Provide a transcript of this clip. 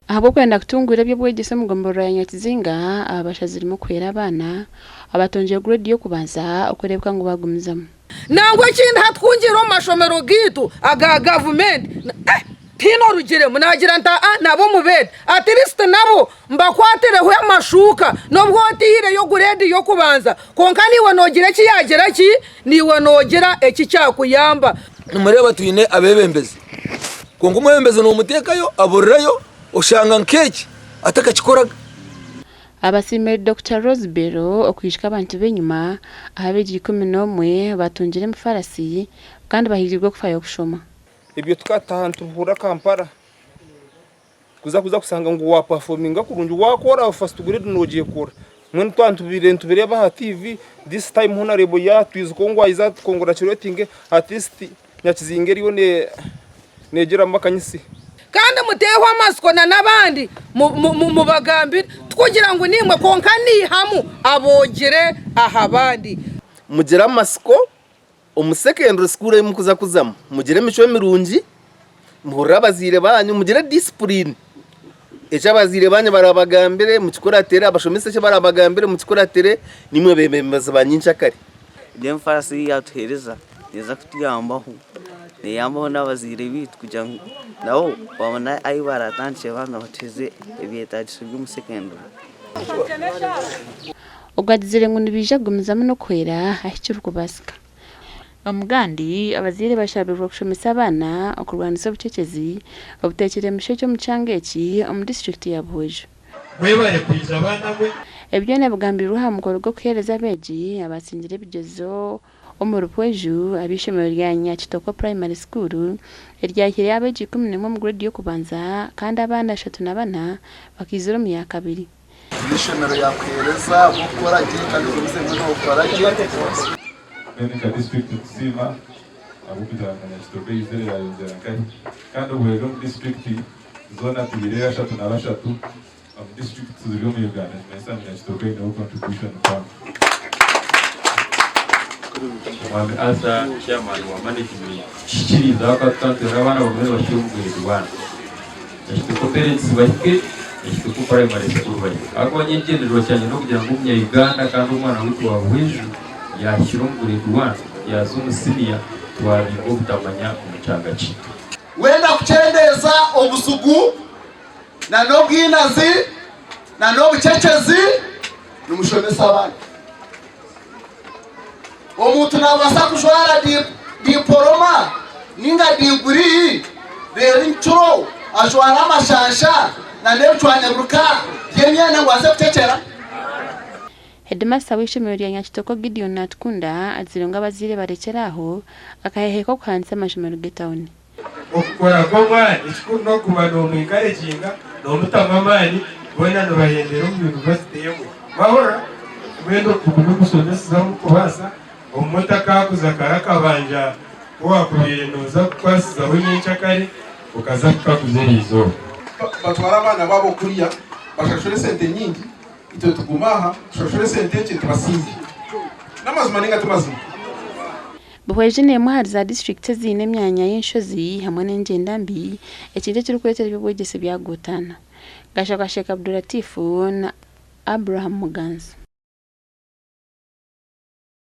Ahabw'okwenda kutunguura eby'obwegyese omu gomborora ya Nyakizinga, aba bashaziremu kuhwera abaana abatungire gureedi y'okubanza okureebeka ngu baagumizamu. Nangwa ekindi hati ku ngiire omu mashomero gaitu aga gavumenti, tihaine orugiremu naagira nti aa nabo mubeete at least nabo mbakwatireho amashuuka n'obu otaihireyo gureedi y'okubanza kwonka naiwe noogira eki yaagira ki naiwe noogira eki kyakuyamba. Nimureeba twine abeebembezi, kwonka omwebembezi noomuteekayo aburirayo oshanga nk'eki atakakikoraga. Abasiimire Dokita Rose Bello okwijuka abantu b'enyima aha beegi 11 batungire emifarasi kandi bahigirwe okufayo kushoma. Ebyo tukataha nituhurira Kampala kuza kuza kushanga ngu wa performinga kurungi wakora first grade nogyekora mbwenu twaba nitubireeba nitubireeba aha TV this time hoona reeba yatwijuka ngu ayiza atu congratulatinge at least Nyakizinga eriyo negiramu akanyitsi. Kandi muteho amatsiko na n'abandi mubagambire, tikugira ngu niimwe kwonka niihamu aboogire aha bandi. Mugire amatsiko omu secondary school ei mukuza kuzamu, mugire emicwe mirungi, muhurire abazaire baanyu, mugire discipline, eki abazaire baanyu barabagambire mukikuratire, abashomesa eki barabagambire mukikuratire, niimwe beebembezi ba nyenkyakare. Egyo emifaarasi ei yaatuheereza neeza kutuyambaho, neeyambaho n'abazaire baitu kugira ngu nabo babone ahu baraatandikire baaba nibatuheereza ebyetaagiso by'omu sekendure. Ogwo agizire ngu nibaija kugumizamu n'okuhwera ahu kirikubaasika. Omugandi, abazaire bashabirwe kushomesa abaana okurwanisa obucecezi obuteekire emishoki omu kyanga eki omu disiturikiti ya Buhweju. Mwebare kwija baana mwe. Ebi byona bigambirwe aha mukoro gw'okuheereza abeegi abatsingire ebigyezo omuri Buhweju ab'eishomero rya Nyakitoko Primary School eryahaireyo abeegi 11 omu grade y'okubanza kandi abandi 34 bakaizira omu yakabiri. N'eishomero yakuheereza ahabw'okukora gye kandi ogumizemu nookora gye. Mbwenu nka disiturikiti nitusiima ahabw'okugira ngu Nyakitogo eizire yayongyera nkahi kandi obuhwezi omu disiturikiti zoona twihireyo ashatu na bashatu omu disiturikiti eziri omu Uganda nikimanyisa ngu Nyakitogo eineho contribution mpango. Omwami Arthur chairman wa management kihikiriize ahabw'okuba tukaba nitwenda abaana bagume nibahika omu grade one. Ekitoko parents bahike, ekitoko primary school bahike. Ahabw'okuba nyowe ekigyendererwa kyangye n'okugira ngu omunya Uganda kandi omwana waitu wa Buhweju yaahikire omu grade one, yaaza omu senior, twabinga obutamanya omu kyanga kyaitu. Wenda kukyendeeza obuzigu na n'obwinazi na n'obucecezi, nimushomesa abaana. Omuntu naabaasa kujwara diporoma nainga diguri reero nkiro ajware amashansha n'ebicwanyaburuka by'emyenda ngu aze kutekyera? Heedimasita w'eishomero rya Nyakitoko Gideon Natukunda agizire ngu abazaire barekyere aho akahehe k'okuhanisa amashomero g'etauni. Okukora kw'omwana ekikuru n'okuguma noomwikareginga, noomutamu amaani, boona nibahendera omu yunivasite emwe. Mwahurira? Mbwenu ogume omushomeseze ahu orikubaasa, obumwe otakaakuza kare akabanja ku waakubaire nooza kukwasizaho nyenkyakare, okaza kukaguza eriizooba. Batware abaana baabo kuriya bashashure esente nyingi, itwe tugume aha tushashure esente nkye tubasinge. N'amazima nainga ti mazima? Buhweju n'emwe ahari za disiturikiti eziine emyanya y'enshozi hamwe n'engyenda mbi, ekintu ekirikureetera eby'obwegyese byagotaana. Gashakwa Sheikh Abdulatif na Abraham Muganza.